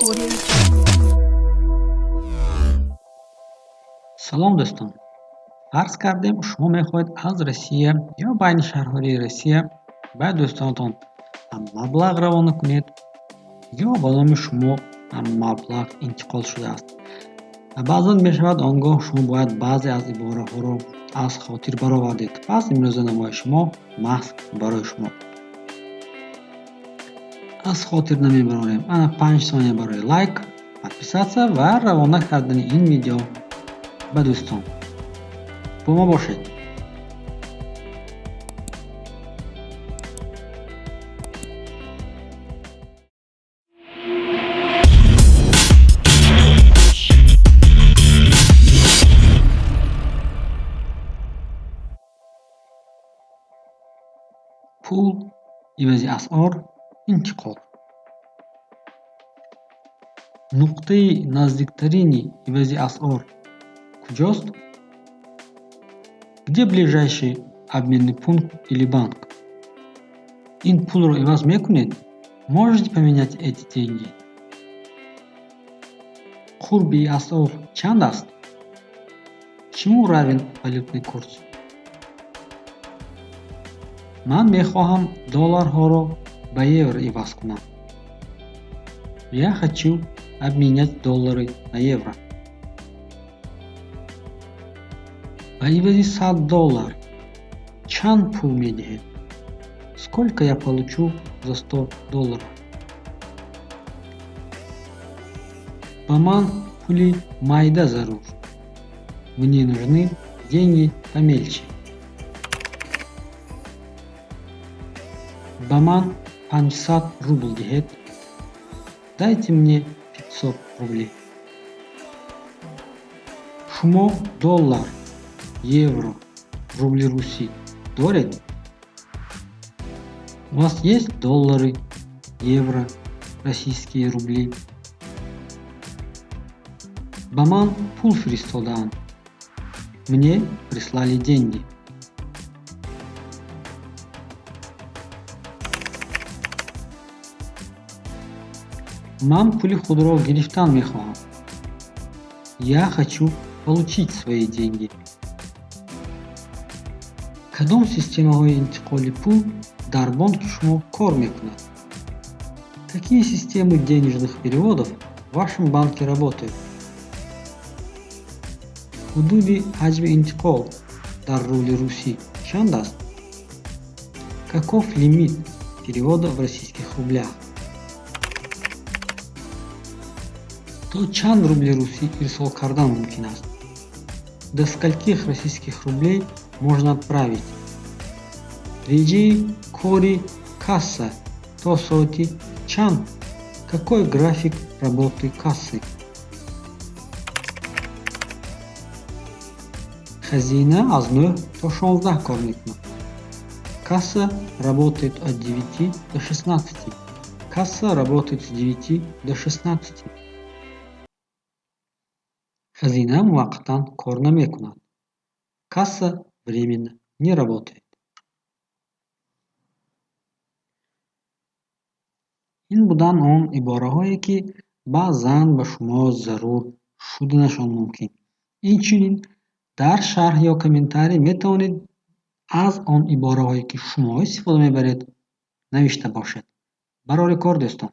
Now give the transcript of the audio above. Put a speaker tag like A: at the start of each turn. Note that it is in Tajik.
A: Audio Jungle.
B: Салом, дӯстон! Фарз кардем, шумо мехоҳед аз Россия ё байни шаҳрҳои Россия ба дӯстонатон маблағ равона кунед ё ба номи шумо маблағ интиқол шудааст. Баъзан мешавад, он гоҳ шумо бояд баъзе аз ибораҳоро аз хотир баровардед. Пас имрӯза намоиши мо маҳз барои шумо. Аз хотир намебарорем, ана 5 сония барои лайк, подписаться ва равона кардани ин видео ба дӯстон. Бо мо бошед. Пул, ивази асъор, интиқол. Нуқтаи наздиктарини ивази асъор куҷост? Где ближайший обменный пункт или банк? Ин пулро иваз мекунед? Можете поменять эти деньги? Қурби асъор чанд аст? Чему равен валютный курс? Ман мехоҳам долларҳоро ба евро иваз кунам. Я хочу обменять доллары на евро. Ба ивази 100 доллар чанд пул медиҳед? Сколько я получу за 100 долларов? Ба ман пули майда зарур. Мне нужны деньги помельче. Ба ман 500 рубл диҳед. Дайте мне 500 рублей. Шумо доллар, евро, рубли русӣ доред? У вас есть доллары, евро, российские рубли? Ба ман пул фиристодаанд. Мне прислали деньги. Ман пули худро гирифтан мехоҳам. Я хочу получить свои деньги. Кадом системаҳои интиқоли пул дар бонки шумо кор мекунад? Какие системы денежных переводов в вашем банке работают? Ҳудуди ҳаҷми интиқол дар рубли русӣ чанд аст? Каков лимит перевода в российских рублях? То чанд рубли русӣ ирсол кардан мумкин аст? До скольких российских рублей можно отправить? Реҷаи кори касса то соати чанд? Какой график работы кассы? Хазина аз 9 то 16 кор мекунад. Касса работает от 9 до 16. Касса работает с 9 до 16. Хазина муваққатан кор намекунад. Касса временно не работает. Ин буданд он ибораҳое, ки баъзан ба шумо зарур шуданашон мумкин. Инчунин дар шарҳ ё комментарий метавонед аз он ибораҳое, ки шумо истифода мебаред, навишта бошед. Барори кор, дӯстон!